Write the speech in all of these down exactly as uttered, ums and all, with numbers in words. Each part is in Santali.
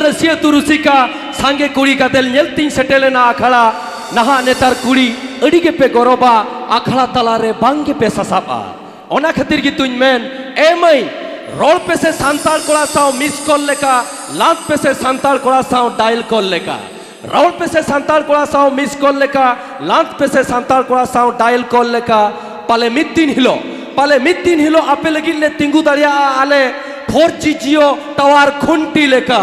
ᱨᱟᱹᱥᱤ ᱟᱹᱛᱩ ᱨᱩᱥᱤᱠᱟ, ᱥᱟᱸᱜᱮ ᱠᱩᱲᱤ ᱜᱟᱫᱮᱞ ᱧᱮᱞ ᱛᱤᱧ ᱥᱮᱴᱮᱨ ᱞᱮᱱᱟ ᱟᱠᱷᱲᱟ᱾ ᱱᱟᱦᱟᱜ ᱱᱮᱛᱟᱨ ᱠᱩᱲᱤ ᱟᱹᱰᱤ ᱜᱮᱯᱮ ᱜᱚᱨᱚᱵᱟ, ᱟᱠᱷᱲᱟ ᱛᱟᱞᱟᱨᱮ ᱵᱟᱝ ᱜᱮᱯᱮ ᱥᱟᱥᱟᱵᱼᱟ᱾ ᱚᱱᱟ ᱠᱷᱟᱹᱛᱤᱨ ᱜᱮᱛᱩᱧ ᱢᱮᱱ, ᱮ ᱢᱟᱹᱭ, ᱨᱚᱲ ᱯᱮᱥᱮ ᱥᱟᱱᱛᱟᱲ ᱠᱚᱲᱟ ᱥᱟᱶ ᱢᱤᱥ ᱠᱚᱞ ᱞᱮᱠᱟ, ᱞᱟᱸᱫᱽ ᱯᱮᱥᱮ ᱥᱟᱱᱛᱟᱲ ᱠᱚᱲᱟ ᱥᱟᱶ ᱰᱟᱭᱮᱞ ᱠᱚᱞ ᱞᱮᱠᱟ᱾ ᱨᱚᱲ ᱯᱮᱥᱮ ᱥᱟᱱᱛᱟᱲ ᱠᱚᱲᱟ ᱥᱟᱶ ᱢᱤᱥ ᱠᱚᱞ ᱞᱮᱠᱟ, ᱞᱟᱸᱫᱽ ᱯᱮᱥᱮ ᱥᱟᱱᱛᱟᱲ ᱠᱚᱲᱟ ᱥᱟᱶ ᱰᱟᱭᱮᱞ ᱠᱚᱞ ᱞᱮᱠᱟ᱾ ᱯᱟᱞᱮ ᱢᱤᱫ ᱫᱤᱱ ᱦᱤᱞᱳᱜ, ᱯᱟᱞᱮ ᱢᱤᱫ ᱫᱤᱱ ᱦᱤᱞᱳᱜ ᱟᱯᱮ ᱞᱟᱹᱜᱤᱫ ᱞᱮ ᱛᱤᱸᱜᱩ ᱫᱟᱲᱮᱭᱟᱜᱼᱟ ᱟᱞᱮ ᱯᱷᱳᱨ ᱡᱤ ᱡᱤᱭᱳ ᱴᱟᱣᱟᱨ ᱠᱷᱩᱱᱴᱤ ᱞᱮᱠᱟ᱾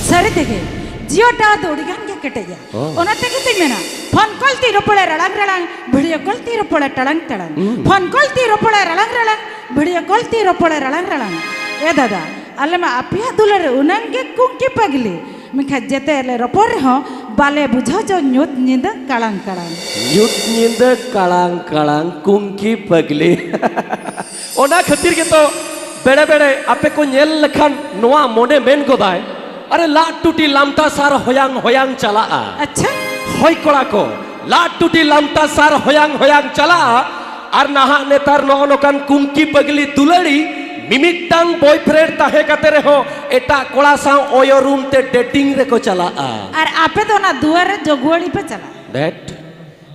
ᱥᱟᱹᱨᱤ ᱛᱮᱜᱮ, ᱡᱤᱭᱳ ᱴᱟᱣᱟᱨ ᱫᱚ ᱟᱹᱰᱤ ᱜᱟᱱ ᱜᱮ ᱠᱮᱴᱮᱡᱟ᱾ ᱚ᱾ ᱚᱱᱟ ᱛᱮᱜᱮ ᱛᱤᱧ ᱢᱮᱱᱟ, ᱯᱷᱳᱱ ᱠᱚᱞ ᱛᱤᱧ ᱨᱚᱯᱚᱲᱟ ᱨᱟᱲᱟᱝ ᱨᱟᱲᱟᱝ, ᱵᱷᱤᱰᱤᱭᱳ ᱠᱚᱞ ᱛᱤᱧ ᱨᱚᱯᱚᱲᱟ ᱴᱟᱲᱟᱝ ᱴᱟᱲᱟᱝ᱾ ᱦᱩᱸ᱾ ᱯᱷᱳᱱ ᱠᱚᱞ ᱛᱤᱧ ᱨᱚᱯᱚᱲᱟ ᱨᱟᱲᱟᱝ ᱨᱟᱲᱟᱝ, ᱵᱷᱤᱰᱤᱭᱳ ᱠᱚᱞ ᱛᱤᱧ ᱨᱚᱯᱚᱲᱟ ᱨᱟᱲᱟᱝ ᱨᱟᱲᱟᱝ᱾ ᱮ ᱫᱟᱫᱟ, ᱟᱞᱮ ᱢᱟ ᱟᱯᱮᱭᱟᱜ ᱫᱩᱞᱟᱹᱲ ᱨᱮ ᱩᱱᱟᱹᱝ ᱜᱮ ᱠᱩᱝᱠᱤ ᱯᱟᱜᱽᱞᱤ, ᱢᱮᱱᱠᱷᱟᱱ ᱡᱮᱛᱮ ᱞᱮ ᱨᱚᱯᱚᱲ ᱨᱮᱦᱚᱸ ᱵᱟᱞᱮ ᱵᱩᱡᱷᱟᱹᱣ ᱪᱚ ᱧᱩᱛ ᱧᱤᱫᱟᱹ ᱠᱟᱲᱟᱝ ᱠᱟᱲᱟᱝ᱾ ᱧᱩᱛ ᱧᱤᱫᱟᱹ ᱠᱟᱲᱟᱝ ᱠᱟᱲᱟᱝ ᱠᱩᱝᱠᱤ ᱯᱟᱜᱽᱞᱤ᱾ ᱚᱱᱟ ᱠᱷᱟᱹᱛᱤᱨ ᱜᱮᱛᱚ ᱵᱮᱲᱮ ᱵᱮᱲᱮ ᱟᱯᱮ ᱠᱚ ᱧᱮᱞ ᱞᱮᱠᱷᱟᱱ ᱱᱚᱣᱟ ᱢᱚᱱᱮ ᱢᱮᱱ ᱜᱚᱫᱟᱭ, ᱟᱨᱮ ᱞᱟᱫ ᱴᱩᱴᱤ ᱞᱟᱢᱛᱟ ᱥᱟᱨ ᱦᱚᱭᱟᱝ ᱦᱚᱭᱟᱝ ᱪᱟᱞᱟᱜᱼᱟ᱾ ᱟᱪᱪᱷᱟ᱾ ᱦᱳᱭ ᱠᱚᱲᱟ ᱠᱚ, ᱞᱟᱫ ᱴᱩᱴᱤ ᱞᱟᱢᱛᱟ ᱥᱟᱨ ᱦᱚᱭᱟᱝ ᱦᱚᱭᱟᱝ ᱪᱟᱞᱟᱜᱼᱟ᱾ ᱟᱨ ᱱᱟᱦᱟᱜ ᱱᱮᱛᱟᱨ ᱱᱚᱜᱼᱚ ᱱᱚᱝᱠᱟᱱ ᱠᱩᱝᱠᱤ ᱯᱟᱜᱽᱞᱤ ᱫᱩᱞᱟᱹᱲᱤ ᱢᱤᱢᱤᱫᱴᱟᱝ ᱵᱚᱭᱯᱷᱨᱮᱱᱰ ᱛᱟᱦᱮᱸ ᱠᱟᱛᱮ ᱨᱮᱦᱚᱸ ᱮᱴᱟᱜ ᱠᱚᱲᱟ ᱥᱟᱶ ᱚᱭᱚ ᱨᱩᱢ ᱛᱮ ᱰᱮᱴᱤᱝ ᱨᱮᱠᱚ ᱪᱟᱞᱟᱜᱼᱟ᱾ ᱟᱨ ᱟᱯᱮ ᱫᱚ ᱚᱱᱟ ᱫᱩᱣᱟᱹᱨ ᱨᱮ ᱡᱚᱜᱩᱣᱟᱹᱲᱤ ᱯᱮ ᱪᱟᱞᱟᱜᱼᱟ᱾ ᱫᱮᱴ᱾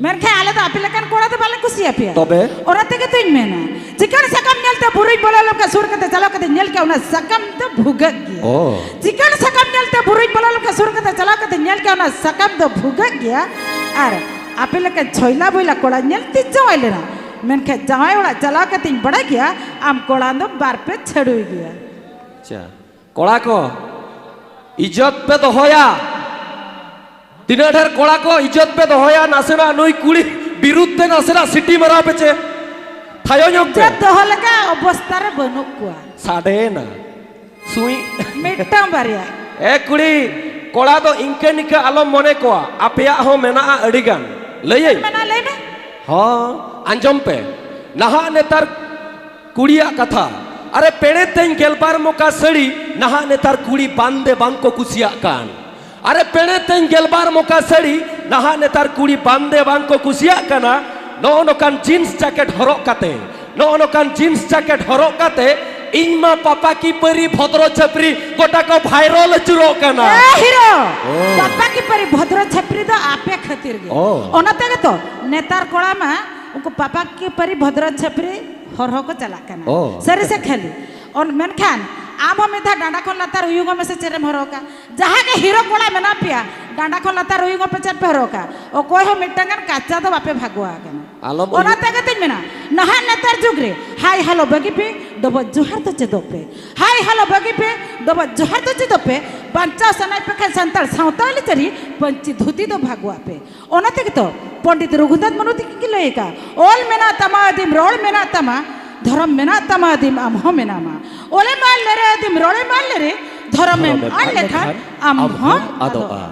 ᱢᱮᱱᱠᱷᱟᱱ ᱟᱞᱮ ᱫᱚ ᱟᱯᱮ ᱞᱮᱠᱟᱱ ᱠᱚᱲᱟ ᱫᱚ ᱵᱟᱞᱮ ᱠᱩᱥᱤᱭᱟᱯᱮᱭᱟ᱾ ᱛᱚᱵᱮ? ᱚᱱᱟ ᱛᱮᱜᱮ ᱛᱚᱧ ᱢᱮᱱᱟ, ᱪᱤᱠᱟᱹᱲ ᱥᱟᱠᱟᱢ ᱧᱮᱞᱛᱮ ᱵᱩᱨᱩᱧ ᱵᱚᱞᱚ ᱞᱮᱱᱠᱷᱟᱱ ᱥᱩᱨ ᱠᱟᱛᱮ ᱪᱟᱞᱟᱣ ᱠᱟᱛᱮ ᱧᱮᱞ ᱠᱮᱜᱼᱟ, ᱚᱱᱟ ᱥᱟᱠᱟᱢ ᱫᱚ ᱵᱷᱩᱜᱟᱹᱜ ᱜᱮᱭᱟ᱾ ᱚ᱾ ᱪᱤᱠᱟᱹᱲ ᱥᱟᱠᱟᱢ ᱧᱮᱞᱛᱮ ᱵᱩᱨᱩᱧ ᱵᱚᱞᱚ ᱞᱮᱱᱠᱷᱟᱱ ᱥᱩᱨ ᱠᱟᱛᱮ ᱪᱟᱞᱟᱣ ᱠᱟᱛᱮ ᱧᱮᱞ ᱠᱮᱜᱼᱟ, ᱚᱱᱟ ᱥᱟᱠᱟᱢ ᱫᱚ ᱵᱷᱩᱜᱟᱹᱜ ᱜᱮᱭᱟ᱾ ᱟᱨ ᱟᱯᱮ ᱞᱮᱠᱟ ᱪᱷᱚᱭᱞᱟ ᱵᱚᱭᱞᱟ ᱠᱚᱲᱟ ᱧᱮᱞ ᱛᱤᱧ ᱡᱟᱶᱟᱭ ᱞᱮᱱᱟ, ᱢᱮᱱᱠᱷᱟᱱ ᱡᱟᱶᱟᱭ ᱚᱲᱟᱜ ᱪᱟᱞᱟᱣ ᱠᱟᱛᱮᱧ ᱵᱟᱲᱟᱭ ᱠᱮᱜᱼᱟ, ᱟᱢ ᱠᱚᱲᱟ ᱫᱚ ᱵᱟᱨ ᱯᱮ ᱪᱷᱟᱹᱲᱩᱭ ᱜᱮᱭᱟ᱾ ᱟᱪᱪᱷᱟ᱾ ᱠᱚᱲᱟ ᱠᱚ, ᱤᱡᱽᱡᱚᱛ ᱯᱮ ᱫᱚᱦᱚᱭᱟ᱾ ᱛᱤᱱᱟᱹᱜ ᱰᱷᱮᱨ ᱠᱚᱲᱟ ᱠᱚ ᱤᱡᱽᱡᱚᱛ ᱯᱮ ᱫᱚᱦᱚᱭᱟ, ᱱᱟᱥᱮᱱᱟᱜ ᱱᱩᱭ ᱠᱩᱲᱤ ᱵᱤᱨᱩᱫᱷ ᱛᱮ ᱱᱟᱥᱮᱱᱟᱜ ᱥᱤᱴᱤ ᱢᱟᱨᱟᱣ ᱯᱮ ᱪᱮ᱾ ᱛᱷᱟᱭᱚ ᱧᱚᱜ ᱯᱮ᱾ ᱤᱡᱽᱡᱚᱛ ᱫᱚᱦᱚ ᱞᱮᱠᱟ ᱚᱵᱚᱥᱛᱟ ᱨᱮ ᱵᱟᱹᱱᱩᱜ ᱠᱚᱣᱟ᱾ ᱥᱟᱰᱮᱭᱮᱱᱟ᱾ ᱥᱩᱭ᱾ ᱢᱤᱫᱴᱟᱝ ᱵᱟᱨᱭᱟ᱾ ᱮ ᱠᱩᱲᱤ, ᱠᱚᱲᱟ ᱫᱚ ᱤᱱᱠᱟᱹ ᱱᱤᱠᱟᱹ ᱟᱞᱚᱢ ᱢᱚᱱᱮ ᱠᱚᱣᱟ, ᱟᱯᱮᱭᱟᱜ ᱦᱚᱸ ᱢᱮᱱᱟᱜᱼᱟ ᱟᱹᱰᱤ ᱜᱟᱱ᱾ ᱞᱟᱹᱭᱟᱹᱧ? ᱢᱮᱱᱟᱜᱼᱟ, ᱞᱟᱹᱭ ᱢᱮ᱾ ᱦᱚᱸ, ᱟᱸᱡᱚᱢ ᱯᱮ᱾ ᱱᱟᱦᱟᱜ ᱱᱮᱛᱟᱨ ᱠᱩᱲᱤᱭᱟᱜ ᱠᱟᱛᱷᱟ᱾ ᱟᱨᱮ ᱯᱮᱲᱮ ᱛᱮᱧ ᱜᱮᱞᱵᱟᱨ ᱢᱚᱠᱟ ᱥᱟᱹᱲᱤ, ᱱᱟᱦᱟᱜ ᱱᱮᱛᱟᱨ ᱠᱩᱲᱤ ᱵᱟᱸᱫᱮ ᱵᱟᱝ ᱠᱚ ᱠᱩᱥᱤᱭᱟᱜ ᱠᱟᱱ᱾ ᱟᱨᱮ ᱯᱮᱲᱮ ᱛᱮᱧ ᱜᱮᱞᱵᱟᱨ ᱢᱚᱠᱟ ᱥᱟᱹᱲᱤ, ᱱᱟᱦᱟᱜ ᱱᱮᱛᱟᱨ ᱠᱩᱲᱤ ᱵᱟᱸᱫᱮ ᱵᱟᱝ ᱠᱚ ᱠᱩᱥᱤᱭᱟᱜ ᱠᱟᱱᱟ᱾ ᱱᱚᱜᱼᱚ ᱱᱚᱝᱠᱟᱱ ᱡᱤᱱᱥ ᱡᱟᱠᱮᱴ ᱦᱚᱨᱚᱜ ᱠᱟᱛᱮ, ᱱᱚᱜᱼᱚ ᱱᱚᱝᱠᱟᱱ ᱡᱤᱱᱥ ᱡᱟᱠᱮᱴ ᱦᱚᱨᱚᱜ ᱠᱟᱛᱮ ᱤᱧ ᱢᱟ ᱯᱟᱯᱟ ᱠᱤ ᱯᱟᱹᱨᱤ ᱵᱷᱚᱫᱨᱚ ᱪᱷᱟᱹᱯᱨᱤ ᱜᱚᱴᱟ ᱠᱚ ᱵᱷᱟᱭᱨᱟᱞ ᱟᱹᱪᱩᱨᱚᱜ ᱠᱟᱱᱟ᱾ ᱮ ᱦᱤᱨᱳ, ᱳ᱾ ᱯᱟᱯᱟ ᱠᱤ ᱯᱟᱹᱨᱤ ᱵᱷᱚᱫᱨᱚ ᱪᱷᱟᱹᱯᱨᱤ ᱫᱚ ᱟᱯᱮ ᱠᱷᱟᱹᱛᱤᱨ ᱜᱮ᱾ ᱳ᱾ ᱚᱱᱟ ᱛᱮᱜᱮ ᱛᱚ ᱱᱮᱛᱟᱨ ᱠᱚᱲᱟ ᱢᱟ ᱩᱱᱠᱩ ᱯᱟᱯᱟ ᱠᱤ ᱯᱟᱹᱨᱤ ᱵᱷᱚᱫᱨᱚ ᱪᱷᱟᱹᱯᱨᱤ ᱦᱚᱨᱦᱚ ᱠᱚ ᱪᱟᱞᱟᱜ ᱠᱟᱱᱟ᱾ ᱳ᱾ ᱥᱟᱹᱨᱤ ᱥᱮ ᱠᱷᱟᱹᱞᱤ? ᱚᱱ-, ᱢᱮᱱᱠᱷᱟᱱ ᱟᱢ ᱦᱚᱸ ᱢᱤᱫ ᱫᱷᱟᱣ ᱰᱟᱸᱰᱟ ᱠᱷᱚᱱ ᱞᱟᱛᱟᱨ ᱩᱭᱩᱝ ᱢᱮᱥᱮ ᱪᱮᱫ ᱮᱢ ᱦᱚᱨᱚᱜᱟ᱾ ᱡᱟᱦᱟᱸ ᱜᱮ ᱦᱤᱨᱳ ᱠᱚᱲᱟ ᱢᱮᱱᱟᱜ ᱯᱮᱭᱟ, ᱰᱟᱸᱰᱟ ᱠᱷᱚᱱ ᱞᱟᱛᱟᱨ ᱩᱭᱩᱝ ᱯᱮ ᱪᱮᱫ ᱯᱮ ᱦᱚᱨᱚᱜᱟ? ᱚᱠᱚᱭ ᱦᱚᱸ ᱢᱤᱫᱴᱟᱝ ᱜᱟᱱ ᱠᱟᱪᱟ ᱫᱚ ᱵᱟᱯᱮ ᱵᱷᱟᱜᱚᱣᱟ ᱠᱟᱱᱟ᱾ ᱟᱞᱚᱢ ᱚᱱᱟ ᱩᱭᱩᱝ- ᱛᱮᱜᱮ ᱛᱤᱧ ᱢᱮᱱᱟ, ᱱᱟᱦᱟᱜ ᱱᱮᱛᱟᱨ ᱡᱩᱜᱽ ᱨᱮ ᱦᱟᱭ ᱦᱟᱞᱚ ᱵᱟᱹᱜᱤ ᱯᱮ, ᱰᱚᱵᱚᱜ ᱡᱚᱦᱟᱨ ᱫᱚ ᱪᱮᱫᱚᱜ ᱯᱮ᱾ ᱦᱟᱭ ᱦᱟᱞᱚ ᱵᱟᱹᱜᱤ ᱯᱮ, ᱰᱚᱵᱚᱜ ᱡᱚᱦᱟᱨ ᱫᱚ ᱪᱮᱫᱚᱜ ᱯᱮ᱾ ᱵᱟᱧᱪᱟᱣ ᱥᱟᱱᱟᱭᱮᱫ ᱯᱮ ᱠᱷᱟᱱ ᱥᱟᱱᱛᱟᱲ ᱥᱟᱶᱛᱟ ᱟᱹᱨᱤᱪᱟᱹᱞᱤ ᱯᱟᱹᱧᱪᱤ ᱫᱷᱩᱛᱤ ᱫᱚ ᱵᱷᱟᱜᱚᱣᱟᱜ ᱯᱮ᱾ ᱚᱱᱟ ᱛᱮᱜᱮ ᱛᱚ ᱯᱚᱱᱰᱤᱛ ᱨᱚᱜᱷᱩᱱᱟᱛᱷ ᱢᱩᱨᱢᱩ ᱛᱤᱠᱤᱱ ᱠᱤᱱ ᱞᱟᱹᱭ ᱟᱠᱟᱫ, ᱚᱞ ᱢᱮᱱᱟᱜ ᱛᱟᱢᱟ ᱟᱹᱫᱤᱢ ᱨᱚᱲ ᱢᱮᱱᱟᱜ ᱛᱟᱢᱟ, ᱫᱷᱚᱨᱚᱢ ᱢᱮᱱᱟᱜ ᱛᱟᱢᱟ ᱟᱹᱫᱤᱢ ᱟᱢ ᱦᱚᱸ ᱢᱮᱱᱟᱢᱟ᱾ ᱚᱞᱮᱢ ᱟᱫ ᱞᱮᱨᱮ ᱟᱹᱫᱤᱢ ᱨᱚᱲᱮᱢ ᱟᱫ ᱞᱮᱨᱮ, ᱫᱷᱚᱨᱚᱢᱮᱢ ᱟᱫ ᱞᱮᱠᱷᱟᱱ ᱟᱢ ᱦᱚᱸᱢ ᱟᱫᱚᱜᱼᱟ᱾